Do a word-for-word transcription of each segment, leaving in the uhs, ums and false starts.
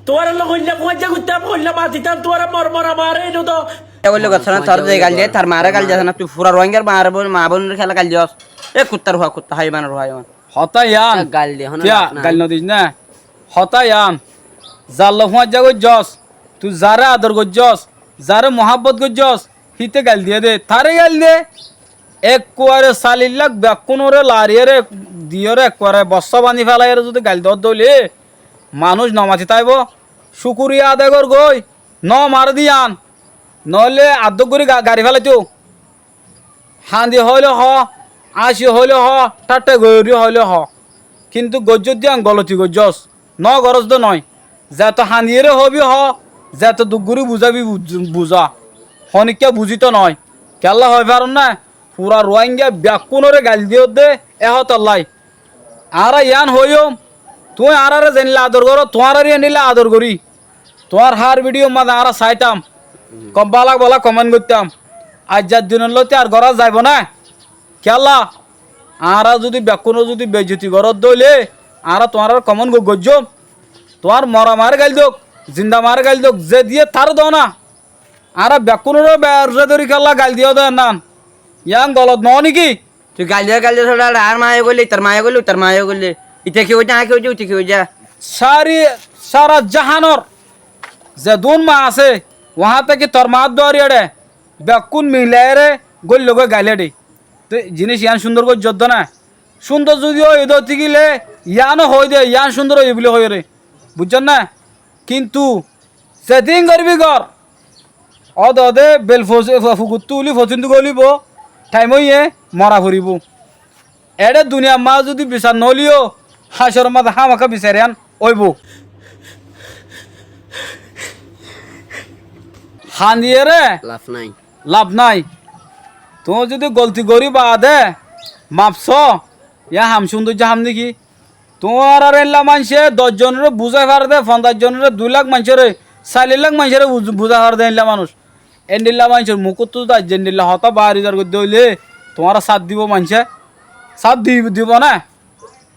Tuáñrallá hoilla fuañijja goittám, hoilla matitám, tuáñra mor mor amare ino do. Te hoilla gotá na, tor ze gail de, tar mare gail de na, tui fura Ruáingar mare bon, ma bonore kiyólla gail diyos. E kuttar fua, kutta háibanor fua iyan. Hotá iyan. Tiya, gail no dis na. Hotá iyan. Zallá fuañijja goijjos, tui zare ador goijjos, zare muhábbot goijjos, híte gail diye de, tare gail de. Ekkuare salillak bekkúnore lariyére diyóre ekkuare bossá bañdí félaiyére zudi gail dódde óile manúic no mati táibo. Cúkuriya adai gor goi, no mare de yián, noóile addúk gorí ga-, gari félaito. Hañdi hoóile hoó, áñci hoóile hoó, tháththá gorí hoóile hoó. Kintu goijjós de yián goloti goijjós. No gorós de noó. Zeto hañdiyére hoóbi hoó, zeto duk gorí buzábi buz-, buzá. Honikká buzíto noó. Kiyólla hoói faron ná? Fura Ruáinga bekkúnore gail diyó de e hotállai. Añára yián hoiyúm, tuñí añáráre zeéndilla ador goró, tuáñráre endilla ador gorí. Tuáñr hár bidhiyór mazé añára saitám. Kom bála bála komen goittám. Aijjar dinot lóti ar gorá zaibo ná. Kiyólla? Añára zudi bekkúnore zudi beijjoti goródde óile, añára tuáñráre komen go-, goijjóm. Tuáñr mora maáre gail dók, zinda maáre gail dók, ze diyé taré do na. Añára bekkúnore berre dóri kiyólla gail diyó de ennán. Yián golot noó né ki? Tui gail diyó, gail diyó, sóra añár maáyo goille, itar maáyo goille, utar maáyo goille. Ite ki hoijjé, aññí ki hoijjé, ute ki hoijjé? Sári, sára jáhanor zedún maa asé, uáñtte ki tor maár duari eçé, bekkún milaiyére góillogói gail eçé. Te jiníc yián cúndor goijjós de ná. Cúndor zudi óiye de óitigile, yiáno hoói de, yián cúndor óiye buli hoiyóre. Buijjón ná? Kintu zetín goríbi gor, óde óde bel fos-, fo-, fuguttú uli fosín dugólibo, thaim óiye mora foribó. Eçé duniyar maá zudi bisar noóliyo, hácoror mazé hámaká bisar yián óibo. Hañdiyére laf nái. Laf nái. Tuñí zudi golti gorí baade maf soó, yián ham cúndoijja ham né ki? Tuáñrar éilla maincé doc zonoré buzái fare dé, fonzaic zonoré, dui lak maincóre, sair lak maincóre buz-, buzái fare dé éilla manúic. Éndilla maincór mukóttu zai zendilla hotá barizar goiddé óile tuáñra sát dibou maincé? Sát di-, dibou né?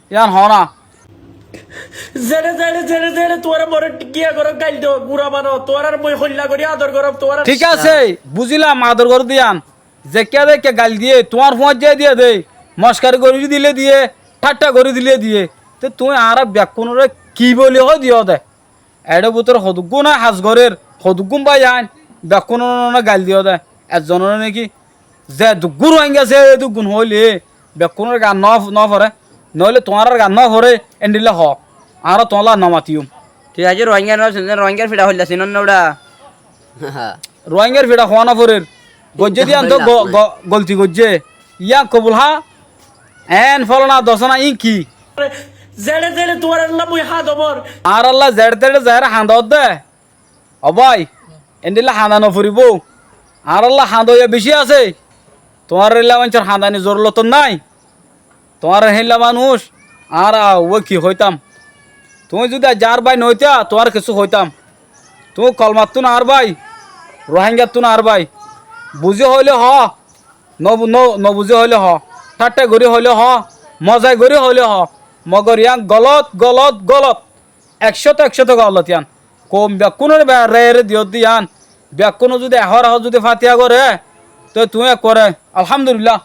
Yián hoó na. Zeçé, zeçé, zeçé, zeçé tuáñra more giya goró gail do, gura mano, tuáñrar mui hoilla gorí ador goróm, tuáñra. Thík asé, buzílam ador goró de yián. Zeikká zeikká gail diyé, tuáñr fúañijja diyé dé, mockari gorí dilé diyé, tháththá gorí dilé diyé. Te tuñí añára bekkúnoré ki bóli hoói diyó dé? Eçé bútore hoduggúne has gorér, hoduggún báiyain, bekkúnore gail diyó dé. Ezzonoré néki? Ze duggún Ruáinga asé, é duggún hoóile bekkúnor gat no, no foré, noóile tuáñrar gat no foré, éndilla hoó. Añára tuáñlla no matiyum. Tui aijjó Ruáinga no sinós, Ruáingar fiça hoilla sinós né uçá? Ruáingar fiça hoó no forér. Goijjé de yián to go-, go-, golti goijjé. Yián kobul há. Eén fólana dosóna iín ki? Zeçé zeçé tuáñrallá mui hañdó mor. Añárálla zeçé teçé zaiyóre hañdó dé. Ó bái, éndilla hañdá no foribóu. Añárálla hañdá óiya bicí asé. Tuáñrar éilla maincór hañdani zorulot nái. Tuáñra héilla manúic, añára uwá ki hoitám? Tuñí zudi aijja añár bái noóita, tuáñra kessú hoitám. Tuñí kolmattún añár bái, Ruáingattún añár bái. Buzí hoilé hoó, no bu-, no, no buzí hoilé hoó, tháththá gorí hoilé hoó, mozai gorí hoilé hoó. Mogor yián golot, golot, golot. Ekcót, ekcót golot yián. Koum bekkúnore be-, reyere diyódde yián. Bekkúne zudi ehór ehór zudi fátiya goré, te tuñí ekkuare alhámdulillah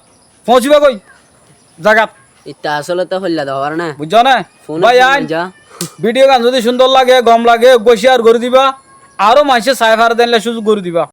foóñsiba goi zagat. Itta asóle to hoilla de hoór né. Buijjó né? Bái ain, bidhiyo gán zudi cúndor lage, gom lage, eggúa cíyar gorí diba. Aró maincé sai fare de éilla cúzuk gorí diba.